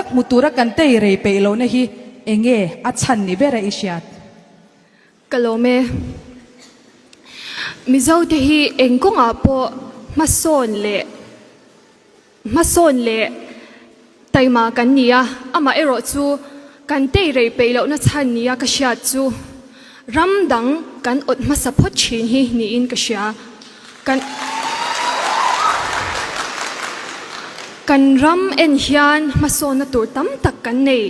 Hmu tura kan tei rei peih lohna hi enge a chhan ni ber a i hriat? Ka lawm e. Mizote hi eng kawngah pawh hmasawn leh hmasawn leh taima kan ni a, amah erawh chu kan tei rei peih lohna chhan nia ka hriat chu ram dang kan awt hmasa phawt thin hi niin ka hria. Kan Kan ram en hian hmasawnna tur tam tak kan nei.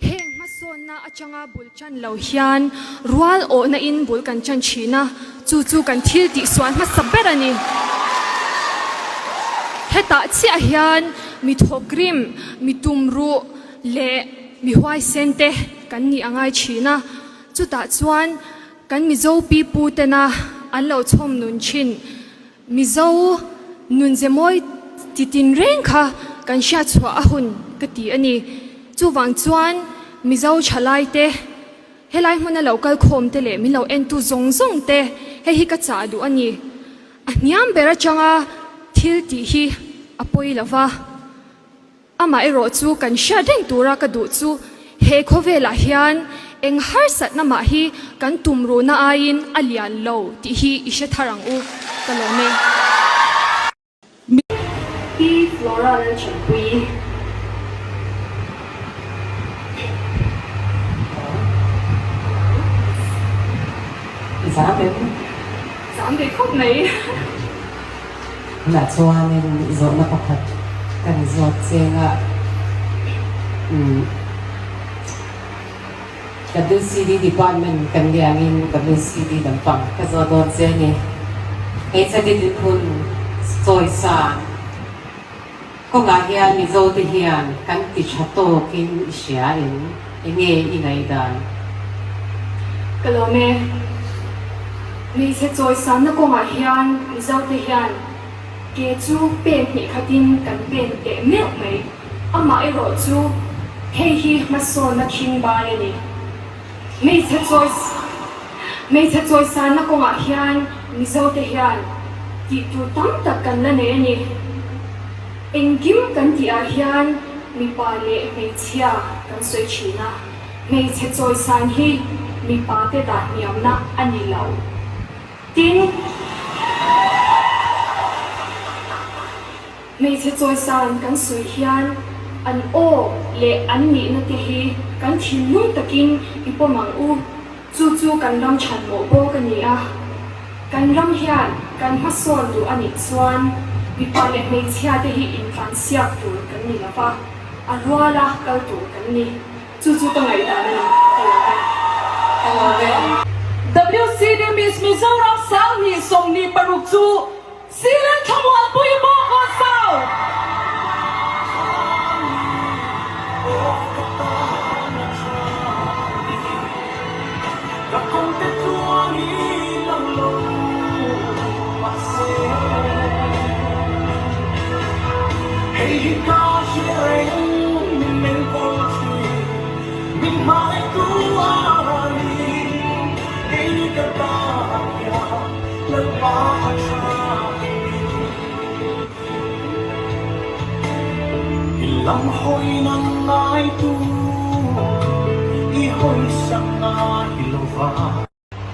Heng hmasawnna atanga bul tan lo hian rual awhna in bul kan tan thin a, chu chu kan thil tihsual hmasa ber a ni. Hetah chiah hian mi thawkrim, mi tumruh leh mi huaisen te kan nih a ngai thin a, chutah chuan Kan Mizo pi pu tena an lo chhawm nun thin Mizo nunze mawi ti tin reng kha kan hriat chhuah a hun ka ti a ni. Chuvang chuan Mizo thalai te, helai hmuna lo kal khawm te leh min lo entu zawng zawng te hei hi ka chah duh a ni. A hniam ber atanga thil tih hi a pawi lo va. Amah erawh chu kan hriat reng tura ka duh chu he khawvelah hian eng harsatna mah hi kan tumruhna aiin a lian lo tih hi i hre thar ang u, ka lawm e. Pi Flora Lalchanpuii. I zam em? Zam ve khawp mai. Tunah chuanin zawhna pakhat kan zawt cheng a, umm WCD department kan ni angin WCD lampang ka zawh dawn che a ni. Hmeichhe dinhmun chawisan kawngah hian Mizo te hian kan ti tha tawkin i hria em? Enge i ngaihdan? Ka lawm e. Hmeichhe chawisanna kawngah hian Mizote hian ke chu pen hnih khatin kan pen teh meuh mai. Amah erawh chu hei hi hmasawnna khing bai a ni. Hmeichhe chawi Hmeichhe chawisanna kawngah hian Mizote hian tih tur tam tak kan la nei a ni. Engkim kan tih ah hian mipa leh hmeichhia kan sawi thin a, hmeichhe chawisan hi mipa te dah hniamna a ni lo. Tin, hmeichhe chawisan kan sawi hian an aw leh an nihna te hi kan thinlung takin i pawm ang u. Chu chu kan ram chhanmawh bawk a ni a, kan ram hian kan hmasawn duh a nih chuan mipa leh hmeichhia te hi intlansiak tur kan ni lo va, a ruala kal tur kan ni. Chu chu ka ngaihdan a ni, ka lawm e. Ka lawm e. WCD Miss Mizoram 2026 chu Silan Thlamuanpui Bawngkawn South.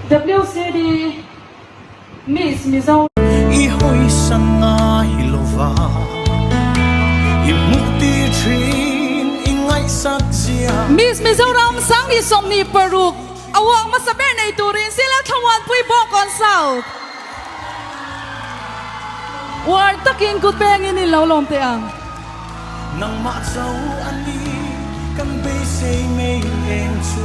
WCD Miss Mizo. I hawi sang ngai lova i hmuh tir thin i ngaihsak zia. Miss Mizoram 2026 A uang hmasa ber nei turin Sila Thlamuanpui Bawngkawn South uar takin kut pengin in lo lawm teh ang. Nangmah cho a ni kan beisei mai eng chu.